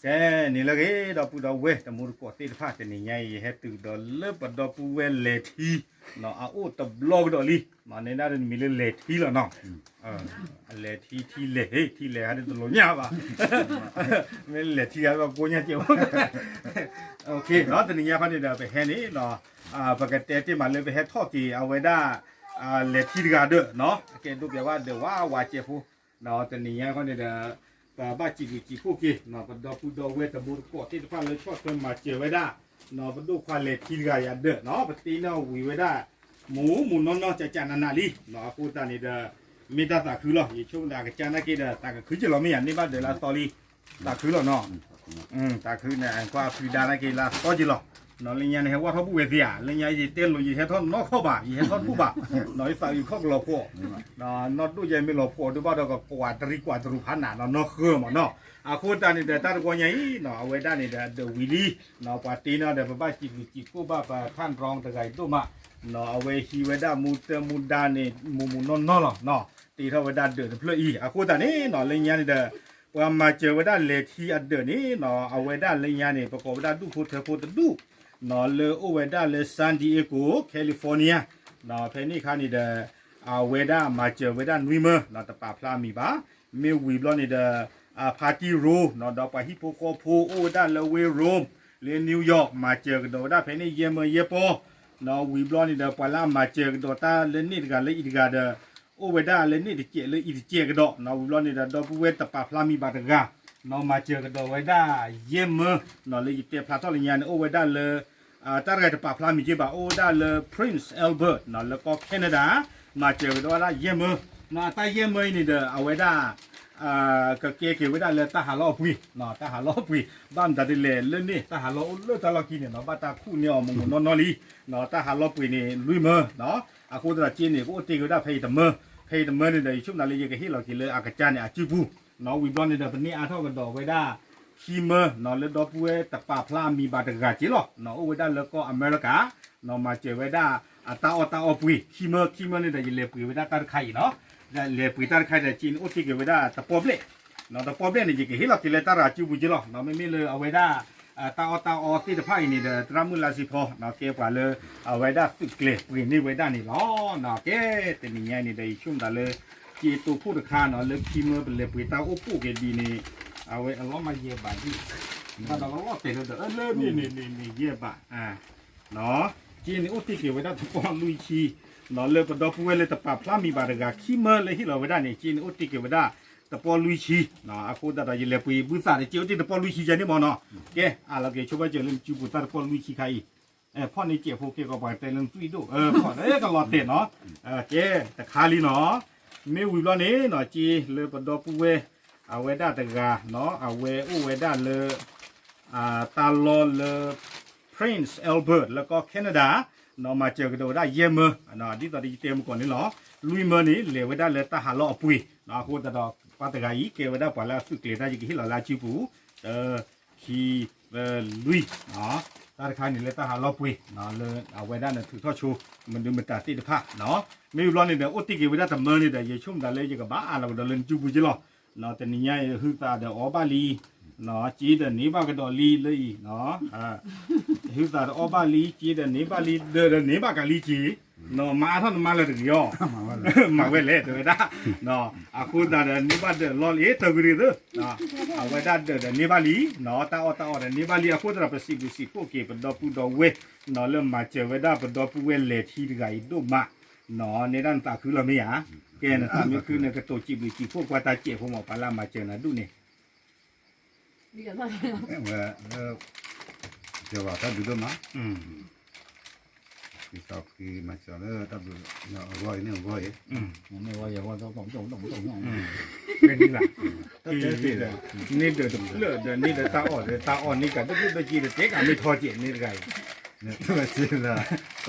ကဲ န့ၣ်လၢအဂ့ၤ ဒီပုၢ်ဒီဝဲၢ်တံၤသကိးသ့ၣ်တဖၣ် တနံၤညါအံၤ ယဟဲတုၤဒီးလၢပဒီပုၢ်ဝဲၢ်လဲၤထံ အအိၣ်တဘျီကဒီးလံ န့ၣ်ဒၣ်မံၤလၢလဲၤထံလီၤနီၤ. လဲၤထံ ထံလဲၤ ဟ့ ထံလဲၤ ဟဲတလိၤညၣ်ဘၣ် မ့ၢ်လဲၤထံဂၤဘၣ်ကိးညၣ်ကဲးဘၣ်. တနံၤညါခီန့ၣ်ဒီး ပဟဲန့ၣ် ပကတဲတ့ၢ်မးလၢပဟဲထီၣ်က့ၤအဝဲဒၣ် လဲၤထံတဂၤဒီး ကဲဒိးပျးဘၣ်ဒီးဝးဝးကဲးဖိ တနံၤညါခီန့ၣ်ဒီး ပဘၣ်စံးဘျုးစံးဖှိၣ်က့ၤ ပဒီပုၢ်ဒီဝဲၢ်တံၤသကိးသ့ၣ်တဖၣ်လၢဆီၣ်ထွဲမၤစၢၤဝဲဒၣ် ပဒိၣ်ခွါလဲၤထံတဂၤယၤဒီး ပတ့န့ၢ်ဝံၤဝဲဒၣ် မူးမူးနီၢ်နီၢ် ကကနးနးလံ. အဃိသတးန့ၣ်ဒီး မ့ၢ်တၢ်သးခုလီၤ. ယဆိကမိၣ်ဒီးအကစၢ်နာ်က့ဒီး သးကခုက့ၤလီၤ မ့ၢ်ယၤန့ၢ်ဘၣ်ဒီးလၢအသီလံ သးခုလီၤနီၤ. သးခုန့ၣ် ကွၢ်ဖုဒါနာ်က့လၢအသီက့ၤလီၤ. လၢညါန့ၣ် ဟဲဝၢ်ထီၣ်ဘူၣ်ဝဲသ့ဧါ. လၢညါယတဲလိာ် ယဟဲထီၣ်နီၢ်ခီၣ်ဘၣ် ယဟဲထီၣ်တဘူၣ်ဘၣ် ယသးအုးခီၣ်ကလီၤဖှီၣ် နီၢ်ဒိၣ်ယဲမ့ၢ်လီၤဖှီၣ်ဒုးဘၣ်ဒီး ကကွၢ်တရံးကွၢ်တရူးဖးနးနီၢ်နီၢ်ဃၢမးနီၤ. အဃိသတးန့ၣ်ဒီး တၢ်တဝီညါအံၤ အဝဲဒၣ်န့ၣ်ဒီး အဒၢးဝံၤလံ ပှၤတ့န့ၢ်ဒီး ပဘၣ်စံးဘျုးစံးဖှိၣ်ဘၣ်ပထၣ်ရီတဂၤအံၤဒိၣ်မး အဝဲဟံးဝဲဒၣ်မူတၢ်မူဒါန့ၣ် မူးမူးနီၢ်နီၢ်လီၤ. တ့ထီၣ်ဝဲဒၣ်ဒၢးတဖျၢၣ်အံၤ အဃိသတးန့ၣ်နီၤ လၢညါန့ၣ်ဒီး ပှၤမၤစၢၤဝဲဒၣ်လဲၤထံအဒၢးန့ၣ်နီၤ အဝဲဒၣ်လၢညါန့ၣ် ပကိးဝဲဒၣ်ဒူၣ်ဖိထၢဖိတဒူၣ်နီၤ လၢအိၣ်ဝဲဒၣ်လၢ San Diego California ဖဲန့ၣ်အခါန့ၣ်ဒီး အဝဲဒၣ်မၤစၢၤဝဲဒၣ်နွံမၢနီၤ တပာ်ဖျါမံၤဘၣ်. မ့ၢ်ဝံၤဘျီန့ၣ်ဒီး ဖါတံၢ်ရိနီၤ ဒီးပှၤဟံၣ်ဖိဃီဖိအိၣ်ဝဲဒၣ်လၢဝ့ၢ်ရိ လၢ New York မၤစၢၤကဒီးဝဲဒၣ်ဖဲန့ၣ်ယဲၢ်မၢယဲၢ်ပီၢ်နီၤ. ဝံၤဘျီန့ၣ်ဒီး ပှၤလၢအမၤစၢၤကဒီးတၢ်လၢန့ၣ်တဂၤလၢအံၤတဂၤဒီး အိၣ်ဝဲဒၣ်လၢန့ၣ်တစဲးလၢအံၤတစဲးကဒီးနီၤ. ဝံၤဘျီန့ၣ်ဒီး ဒီပုၢ်ဝဲၢ်တပာ်ဖျါမံၤဘၣ်တဂၤနီၤ မၤစၢၤကဒီးဝဲဒၣ်ယဲၢ်မၢနီၤ လၢယတဲဖျါထီၣ်လၢညါန့ၣ် အိၣ်ဝဲဒၣ်လၢ တၢ်တဂၤတပာ်ဖျါမံၤက့ဘၣ် အိၣ်ဝဲဒၣ်လၢ Prince Albert နီၤ လၢကီၢ် Canada မၤစၢၤကဒီးဝဲဒၣ်ယဲၢ်မၢနီၤ. အတၢ်ယဲၢ်မၢအံၤန့ၣ်ဒီး အဝဲဒၣ် ကကဲက့ၤဝဲဒၣ်လၢတၢ်ဟးလီၢ်အပှ့ၤနီၤ တၢ်ဟးလီၢ်အပှ့ၤ ဘၣ်မတၤဒ်လဲၣ် လၢန့ၣ် တၢ်ဟးလီၢ်အိၣ်လၢတၢ်လီၢ်ခံန့ၣ်နီၤ ဘၣ်တၢ်ခူၣ်န့ၢ်အီၤမူးမူးနီၢ်နီၢ်လံနီၤ. တၢ်ဟးလီၢ်ပှ့ၤန့ၣ် လွံၢ်မၢနီၤ. အဃိသတးက့န့ၣ် ကအိၣ်တ့ၢ်က့ၤဝဲဒၣ်ဖဲအံၤတမၢ ဖဲအံၤတမၢန့ၣ်ဒီး ယဆိကမိၣ်သးလၢယကဟ့ၣ်လီၤက့ၤလၢအကစၢ်န့ၣ် အစုပူၤနီၤ. ဝံၤဘျီန့ၣ်ဒီး ပန့ၢ်အါထီၣ်ကဒီးဝဲဒၣ် ခံမၢနီၤ လၢဒီပုၢ်ဝဲၢ်တပာ်ဖျါအမံၤဘၣ်တဂၤက့လီၤနီၤ. အိၣ်ဝဲဒၣ်လၢကီၢ်အမဲရကၤ နီၤ မၤစၢၤဝဲဒၣ် အတၢ်အီၣ်တၢ်အီပှ့ၤ ခံမၢ ခံမၢန့ၣ်ဒီး ယလဲၤပှ့ၤဝဲဒၣ်တၢ်တခါအံၤနီၤ. လဲၤပှ့ၤတၢ်တခါဒီး က့န့ၣ် အိၣ်တ့ၢ်က့ၤဝဲဒၣ်တပီၢ်ဘျဲၣ်နီၤ. တပီၢ်ဘျဲၣ်န့ၣ် ယကဟ့ၣ်လီၤက့ၤလၢတၢ်ရၤစုပူၤက့လီၤနီၤ. မ့မ့ၢ်လၢအဝဲဒၣ် တၢ်အီၣ်တၢ်အီသ့ၣ်တဖၣ်အံၤန့ၣ်ဒီး သရၣ်မုၣ်လါစ့ဖီနီၤ ကဲပှၤလၢ အဝဲဒၣ်သုးကျဲၤပှ့ၤန့ၢ်ဝဲဒၣ်န့ၣ်လီၤနီၤ. ကဲ တနံၤညါအံၤန့ၣ်ဒီး ယဆိကမိၣ်သးလၢ က့တိာ်ခိၣ်တခါနီၤ လၢခံမၢပလဲၤပှ့ၤတၢ်အိၣ်ပိာ်က့ၤဒ်န့ၣ် အဝဲအလီၢ်မးယဲၢ်ဘးဒ် ဘၣ်ဒီးကလီၤတဲာ်လၢဒီး လၢန့ၣ်န့ၣ်န့ၣ်န့ၣ် ယဲၢ်ဘး က့န့ၣ်အိၣ်တ့ၢ်က့ၤဝဲဒၣ်တပီၢ်လွံၢ်ဆံနီၤ လၢပဒီပုၢ်ဝဲၢ်လၢတပာ်ဖျါမံၤဘၣ်တဂၤ ခံမၢလၢဟ့ၣ်လီၤဝဲဒၣ်န့ၣ် က့န့ၣ်အိၣ်တ့ၢ်က့ၤဝဲဒၣ်တပီၢ်လွံၢ်ဆံနီၤ. အဃိသတးဒီး ယလဲၤပှ့ၤဘုသးတက့ အိၣ်တ့ၢ်တပီၢ်လွံၢ်ဆံယဲန့ၣ်မၢ်နီၤ. ကဲ အလီၤက့ၤဆိဘၣ်စၢၤလၢနစုပူၤတၢ်တပီၢ်လွံၢ်ဆံခါအံၤ ဖီၣ်န့ၢ်စဲးဖိက့ၤကီး ပှၤတဲလၢနသွံၣ်ဒိၣ် ဖီၣ်လၢကလီၤတဲာ်နီၤ. ကဲ တခါလံနီၤ. မ့ၢ်ဝံၤဘျီန့ၣ်နီၤ က့လၢပဒီပုၢ်ဝဲၢ် အဝဲဒၣ်တဂၤနီၤ အဝဲအိၣ်ဝဲဒၣ်လၢ တၢ်လီၢ်လၢ Prince Albert လၢကီၢ် Canada နီၤ မၤစၢၤကဒီးဝဲဒၣ်ယဲၢ်မၢ ဒ်သိးဒီးယတဲမုၢ်ကီၢ်န့ၣ်လီၤ. လွံၢ်မၢန့ၣ် လဲၤဝဲဒၣ်လၢတၢ်ဟးလီၢ်အပှ့ၤနီၤ. အဃိသတးဒီး ပှၤတဂၤအံၤ ကဲဝဲဒၣ်ပှၤလၢအသုးကျဲၤတၢ် ယကဟ့ၣ်လီၤလၢအစုပူၤ တ ခံ လွံၢ် တၢ်တခါန့ၣ်လၢတၢ်ဟးလီၢ်ပှ့ၤ လၢအဝဲဒၣ်န့ၣ်ထုးထီၣ်ဆိ မနုၤမတၤသ့ၣ်တဖၣ်နီၤ. မ့ၢ်ဘျီန့ၣ်ဒီး အိၣ်တ့ၢ်က့ၤဝဲဒၣ်တမၢန့ၣ်ဒီး ယဆိကမိၣ်သးလၢယကဘၣ်အးလီၤကဒီးလၢနစုပူၤက့လီၤ. တနံၤညါအံၤ ဟုသးဒီးအီၣ်ဘၣ်လံ က့ဒီးန့ၢ်ဘၣ်ကဒီးလံလၢအံၤ ဟုသးဒီးအီၣ်ဘၣ်လံ က့ဒီးန့ၢ်ဘၣ်လံ ဒၢးဒီးန့ၢ်ဘၣ်ကလံက့ မၤအါထီၣ်နမါလၢတဂ့ၤအီၤ မၤဝဲလဲၣ် တဲဝဲဒၣ် အဃိသတးဒီး န့ၢ်ဘၣ်ဒၢးလီၢ်လံ တၢ်ဂ့ၤတဂ့ၤသၢ အဝဲဒၣ်ဒၢးဒီးန့ၢ်ဘၣ်လံနီၤ တၢ်အီၣ်တၢ်အီဒီးန့ၢ်ဘၣ်လံ အဃိသတးဒီး ပစံးဘျုးစံးဖှိၣ်က့ၤ ပဒီပုၢ်ဒီဝဲၢ်နီၤ လၢမၤစၢၤဝဲဒၣ်ပဒီပုၢ်ဝဲၢ်လဲၤထံတဂၤအံၤဒိၣ်မးနီၤ နဲဒၣ်နသးခုလီၤမ့ၢ်ဧါ ကဲ နသးမ့ၢ်ခု နကတိၤစံးဘျုးစံးဖှိၣ်ကွၢ်တၢ်စဲးဖိမး ပှၤလၢအမၤစၢၤနၤဒူၣ်န့ၣ် ဝဲ ကဲဘၣ်တၢ်ဘျုးဒိၣ်မး ကသးဖှံမၤစၢၤလၢတၢ်ဘျုးအဂီၢ်အံၤန့ၣ်အဂီၢ်အံၤ မ့ၢ်ဝဲယဲၢ်ဝဲ မ့ၢ်လၢ တၢ်တဲတ့ၢ်ဒီး န့ၢ်ဒၢးတဖျၢၣ်ဒီးန့ၢ်ဒီးတၢ်အီၣ်ဒီးတၢ်အီၣ်န့ၢ်ကဒီးဒိၣ်ဒိၣ်က့ဒီး တဲကးမ့ၢ်ထီက့ၤန့ၢ်တဂၤအံၤ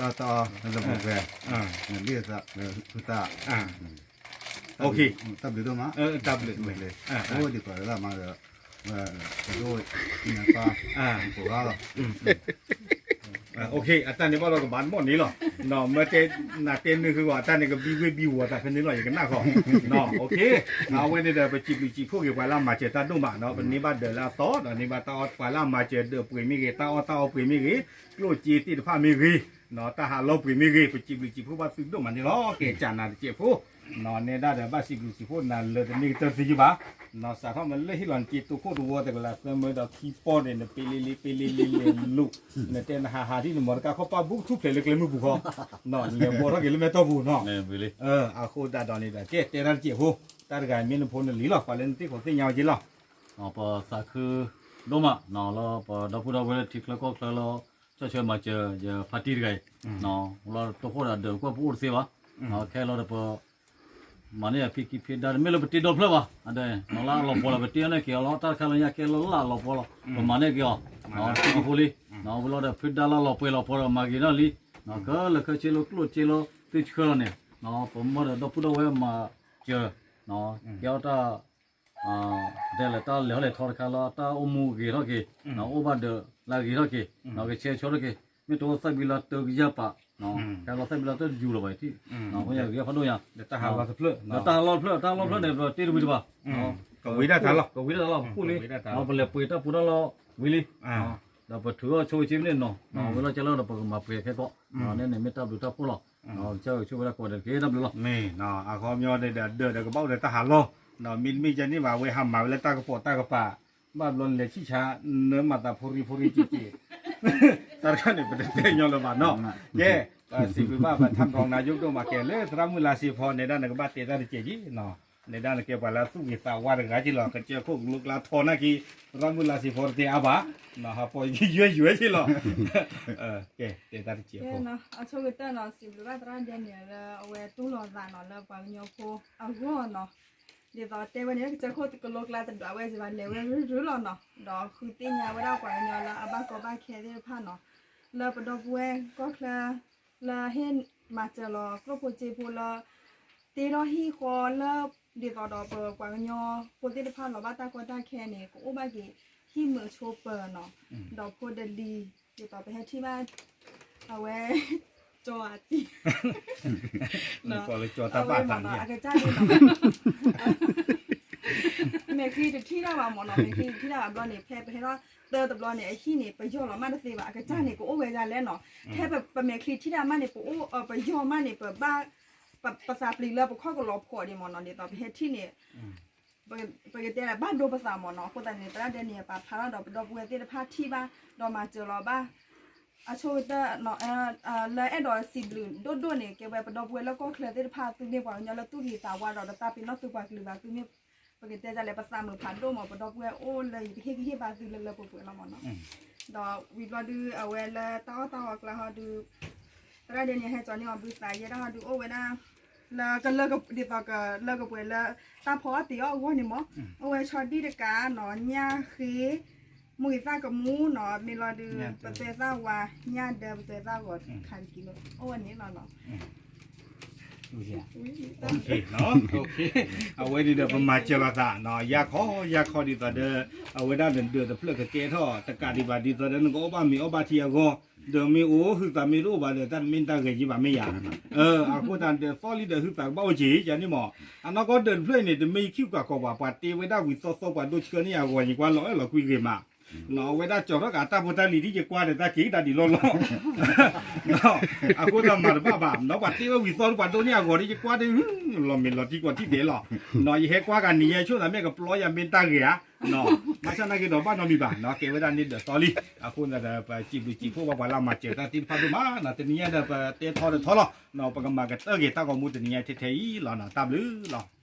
တၢ်စ့လၢ တၢ်တၢ်အီၣ်လၢမၤဝဲ နလံသး တၢ် တၢ်ဘျုးဒိၣ်မး တၢ်ဘျုး အိၣ်ဒံးပှၤလၢမၤဒီး ပဒိၣ် နပၢ် ကိးဂၤလီၤ အတၢ်န့ၣ်ဘၣ်ဒီးကဘၣ်တဘီၣ်န့ၣ်လီၤ. မ့ၢ်တဲနၤတဲနုာ်ဃုာ်ဂီၢ် အတၢ်န့ၣ်ကဘံဝ့ၢ်ဘံဝီၤတၢ်ဖဲန့ၣ်လီၤ ယကနၣ်ဃီ. အဝဲန့ၣ်ဒီး ပစံးဘျုးစံးဖှိၣ်က့ၤပှၤလၢအမၤစၢၤတၢ်ဒိၣ်မးနီၤ, ပန့ၢ်ဘၣ်ဒၢးလၢအသီ ဒီးန့ၢ်ဘၣ်တၢ်အီၣ်ပှၤလၢအမၤစၢၤဒၢးပှ့ၤမ့ၢ်ဂ့ၤ, တၢ်အီၣ်တၢ်အီပှ့ၤမ့ၢ်ဂ့ၤ, ကျိၣ်စ့သ့ၣ်တဖၣ်မ့ၢ်ဂ့ၤ, ပစံးဘျုးစံးဖှိၣ်ဘၣ်သုဒိၣ်မးန့ၣ်လီၤ. ကဲကၢ်နၤတစဲးဖိ နဲဒၣ်ဒီးဘၣ်စံးဘျုးစံးဖှိၣ်နၤလၢတမ့ၢ်ကတၢၢ်တသ့ယဘၣ်, စးထီၣ်မ့ၢ်လၢဟ့ၣ်လီၤနက့တိခိၣ်တဝီတကလးသၢမၢဒီးခံပီၢ်န့ၣ် နပ့လ့လ့ပ့လ့လ့လ့လိာ်, နတဲနဟးဟးဒ်န့ၣ်မ့ၢ်တကးခီပၣ်ဘူးကထူၣ်ဖျဲးလၢကျဲမုၢ်ပူၤဃီ, နလဲၤဘီထီၣ်က့ၤလၢမဲာ်တီၢ်ပူၤနီၤ. အဃိသတးဒီးန့ၣ်ဒီး ကဲတဲတၢ်တစဲးဖိ, တၢ်တဂၤမ့ၢ်နဖိနလံၤလီၤ ပှၤလၢနသ့ၣ်ခိၣ်သ့ၣ်ညါဝဲက့လီၤ. ပသးခုဒိၣ်မးလၢပဒီပုၢ်ဒီဝဲၢ်လၢထံချၢကီၢ်ချၢလၢ ကၠီၣ်ဆၢမၤစၢၤယဖါတံၢ်တဂၤအံၤ, လၢတိခိၣ်ဒီးဒၢးကွၢ်ပအိၣ်တသ့ဘၣ်, ခဲလီၤဒီးပ မၤန့ၢ်အဖံခံဖံဒါ တမ့ၢ်လၢပတ့ဒီဖျၢၣ်ဘၣ်, အဒဲး လၢအလီၤပှီၢ်လီၤ ပတ့အီၤန့ၢ်က့ၤအီၤလီၤ, တၢ်တခါလၢညါကဲလၢလၢအလီၤပှီၢ်လီၤ, ပမၤန့ၢ်က့ၤအီၤ, ထံဖိလံ, ဝံၤလီၤဒီးဖုဒါလၢအလီၤပှီၢ်လီၤပှီၢ်ဒီးမၤဂ့ၤနီၢ်လံ, ခဲလၢာ်ခဲဆ့လၢကျိၣ်စ့လၢသုဆှၢလီၤန့ၣ်, ပမၢဒီးဒီပုၢ်ဒီဝဲၢ်မၤစၢၤ, ကဲအီၤတၢ် ဒ်လဲၣ်တၢ်လဲၤထီၣ်လဲၤထီတခါလၢတၢ်အိၣ်မူဂ့ၤထီၣ်က့ၤ, အိၣ်ဘၣ်ဒီးလၢဂ့ၤထီၣ်က့ၤ, ကဆဲးဆၢထီၣ်က့ၤ, မ့ၢ်တအိၣ်သၣ်ဘံလၢတၢ်ကယၢ်ပာ်, ခဲလီၤသၣ်ဘံလၢတၢ်တယူၤလီၤဘၣ်ထံၣ်, အဃိညါဂ့ၤဖးဒိၣ်ညါ, တၢ်ဟးလီၤတဖျၢၣ်, တၢ်ဟးလီၤတဖျၢၣ်, တၢ်ဟးလီၤတဖျၢၣ်န့ၣ် ပတ့တဝံၤတဘၣ်, ကဝံၤဒၣ်တၢ်လီၤ, ကဝံၤဒၣ်တၢ်လီၤ ပကိၣ်လံ, ပလဲၤပှ့ၤတၢ်ပူၤတၢ်လီၤဝံၤလံ, ဒီးပထုးထီၣ်ဆိဝဲက့န့ၣ်နီၤ, ဝံၤလီၤကဲလီၤဒီးပကမၤပှဲၤခဲကီး, န့ၣ်န့ၣ်မ့ၢ်တၢ်ဘျုးတၢ်ဖှိၣ်လီၤ, ကစၢ်ယွၤဆိၣ်ဝဲဒၣ်ကိးဂၤဒဲးတက့ၢ် တၢ်ဘျုးလီၤ. မ့ၢ်, အခီပညီန့ၣ်ဒီး ဒၢးဒီးကဘၣ်အိၣ်ဒီးတၢ်ဟးလီၤ, မ့တမ့ၢ်ကဲန့ၣ်ဘၣ် အဝဲဟးမၤဝဲလၢတၢ်ကပိာ်တၢ်ကပၤ, ဘၣ်ဘျီလဲၤဆံၣ်ဆါ, နမၤသးဖိရံဖိရံက့ၤက့ၤ, တၢ်တခါန့ၣ် ပတတဲညီလၢၤဘၣ်နီၤ, ကဲ, ပစံးဘျုးဘၣ်ပထါမတီၤနၤယိၣ်ဒိၣ်မးကဲ လၢသရၣ်မုၣ်လါစ့ဖီန့ၣ်ဒၣ်နကဘၣ်တဲတၢ်တကဲးက့ၤ, န့ၣ်ဒၣ်နကဲပှၤလၢသူၣ်ဂ့ၤသးဝါတဂၤက့ၤလီၤ, ကစၢၢ်ခိၣ်ကလိကျါထီနာ်က့ၤ, သရၣ်မုၣ်လါစ့ဖီတတဲအါဘၣ်, ဟးပီယွဲယွဲက့ၤလီၤ, ကဲ, တဲတၢ်တကဲးဖိ, အဆိကတၢၢ်နီၤ စံးဘျုးဘၣ်သရၣ်ဒဲန့ၣ်လၢအဝဲတူၢ်လိာ်သးနီၤ လၢပှၤကညီဖိအဂီၢ်နီၤ, ဒ်သိးတဲဝဲန့ၣ် ကစၢၢ်ခိၣ်ကလိကျါတဒွးဝဲစ့ၢ်ဘၣ် လဲၤဝဲရုၢ်ရုၢ်လီၤနီၤ, ဒီးဃုသ့ၣ်ညါဝဲဒၣ်ပှၤကညီလၢအဘၣ်ကီဘၣ်ခဲသ့ၣ်တဖၣ်နီၤ, လၢပဒီပုၢ်ဝဲၢ်ကီၢ်ချၢ လၢဟ့ၣ်မၤစၢၤလီၤကျိၣ်ဖိစ့ဖိလၢ တ့ထီၣ်ဟံၣ်ဃီလၢ ဒ်သိးဒီးပပှၤကညီဖိသ့ၣ်တဖၣ်လီၤဘၣ်တၢ်ကီတၢ်ခဲန့ၣ် ကအိၣ်ဘၣ်က့ၤဟံၣ်မုာ်ဆိပၢၤနီၤ, ဒီးဖိဒလံၤ, ဒ်သိးပဟဲထံၣ်ဘၣ် အဝဲ ကၠီအတံၢ် အဝဲမ့ၢ်နီၤ အကစၢ်န့ၣ်နီၤ မဲာ်ချံတထံၣ်တၢ်ဘၣ်မ့ၢ်နီၤ, မဲာ်ချံတထံၣ်တၢ်ဘၣ်ဘျီန့ၣ် ဖဲပဟဲထီၣ်တၢတဘျီန့ၣ် အဟံၣ်န့ၣ် ပယီၢ်လီၤမးတသ့ဘၣ် အကစၢ်န့ၣ် ကအိၣ်ဝဲဒၣ်လဲၣ်နီၤ, ဖဲပမဲာ်ချံထံၣ်တၢ်မးန့ၣ် ပအိၣ်ပယီၢ်မးန့ၣ် ပဘၣ် ပသးပျံၤလၢပခီၣ်ကလီၤဖှီၣ်ဒံးမ့ၢ်နီၤ, ဒ်သိးပဟဲထံၣ်န့ၣ် ပကတဲလၢဘၣ်ဒိပသးမ့ၢ်နီၤ, အဃိသတးန့ၣ် သရၣ်ဒဲန့ၣ် ပာ်ဖျါထီၣ်ဒီးပဒီပုၢ်ဝဲၢ်သ့ၣ်တဖၣ်ထံၣ်ဘၣ် ဒီးမၤစၢၤလီၤဘၣ် အဆိကတၢၢ် လၢအဲၣ်ဒိးစံးဘျုးဒိၣ်ဒိၣ်န့ၣ် ကဲဝဲပဒီပုၢ်ဝဲၢ်လၢကီၢ်ချၢသ့ၣ်တဖၣ် သုမ့ၢ်ပှၤကညီလၢသူၣ်ဂ့ၤသးဝါဒီး တသးပ့ၤနီၣ်သုပှၤကလုာ်ဘၣ် သုမ့ၢ် ပကတဲဒ်လဲၣ် ပသးမုာ်ဖးဒိၣ်မ့ၢ် ပဒီပုၢ်ဝဲၢ်အိၣ်လၢယကဟ့ၣ်ဂံၢ်ဟ့ၣ်ဘါသုလၢလၢပှဲၤပှဲၤလီၤမ့ၢ်နီၤ, ဒီးဝံၤဘျီဒုး အဝဲလၢတၢ်အီၣ်တၢ်အီကျါဟီဒုး သရၣ်ဒဲန့ၣ် ဟဲကၠီန့ၢ်အီၤဘုသးယဲဒၣ်ဟီဒုး အိၣ်ဝဲဒၣ် လၢကလၢကဒ်သိးကလၢကပှဲၤလၢ တၢ်ဖီအီၣ်တ့ၤအီၣ်အဂီၢ်န့ၣ်မ့ၢ် အိၣ်ဝဲဆီဒံၣ်တကးနီၤ ညၣ်ဃ့ မုၢ်ဂံၢ်သၣ်ကမူနီၤ မ့ၢ်လီၤဒုး ပသွဲသၣ်ဝါ ညၣ်ဒၢ ပသွဲသၣ်ဂီၤ ခးတကံလိ အိၣ်ဝဲန့ၣ်လီၤနီၤ အဝဲန့ၣ်ဒီးပမၤစၢၤလိာ်သးနီၤ ယါခီ ယါခီဒ်သိးဒီး အဝဲဒၣ်နဒၢးတဖျၢၣ်ကကဲထီၣ် တကးဒံးဘၣ်ဒ်သိးဒီး နကအီၣ်ဘၣ်မ့ၤအီၣ်ဘၣ်ထံအဂီၢ် ဒီးမ့ၢ်အိၣ်ဟုသးမ့ၢ်တအိၣ်ဘၣ်ဒီး တၢ်တမ့ၢ်တၢ်ဂဲၤယံၤဘၣ်မ့ၢ်ယါ အဃိသတးဒီးသီလံဒီး ဟုသးကဘၣ်အိၣ်က့ၤ ယန့ၣ်မ့ၢ် အနီၢ်ကီၢ်ဒၢးတဖျၢၣ်အံၤန့ၣ် တမ့ၢ်ယခံကးကီးဘၣ် ပှၤတ့ဝဲဒၣ်ဝံၤသီသီ ပှၤဒိဆှၢန့ၢ်အဂီၢ် ယကွၢ်လီၤအဲၣ်လီၤကွံဂ့ၤမး အဝဲဒၣ်ကၠီထီၣ်ကးတၢ်ဖိတၢ်လံၤဒ်ယကွၢ်ဒီး တၢ်က့ၤဒၣ်ဒ်လီၢ်လီၢ် အဃိသတးမၤတဘၣ်ဘၣ် ပှၤတ့ဝဲဝံၤသီ ပှၤဒိန့ၢ်အဂီၢ်ဒီး ယကွၢ်ဒီး လီၤမ့ၤလီၤထံကွီၤထံၣ်ဒဲးလီၤ ယဟဲကွၢ်ကးနံၤညါဆိၣ်သးမ့ၢ်ကပျီယၤမ့ၢ်တၢ်ဂ့ၤဧါ ဘၣ်ဆၣ်နာ်က့ဒီးဘၣ်နီတမံၤဘၣ် ကဲဝဲဒၣ်န့ၣ်ဒီးသီလံ အဃိသတးဒီး ပစံးဘျုးစံးဖှိၣ်ဘၣ်ပှၤလၢအမၤစၢၤတၢ်သ့ၣ်တဖၣ်ဒိၣ်မး တနံၤညါဒီးပတဲထီၣ်တထီလီၤ ပကမၤကတၢၢ်က့ၤတၢ်ဂီၤမူတနံၤညါထဲထဲအံၤလီၤ တၢ်ဘျုးလီၤ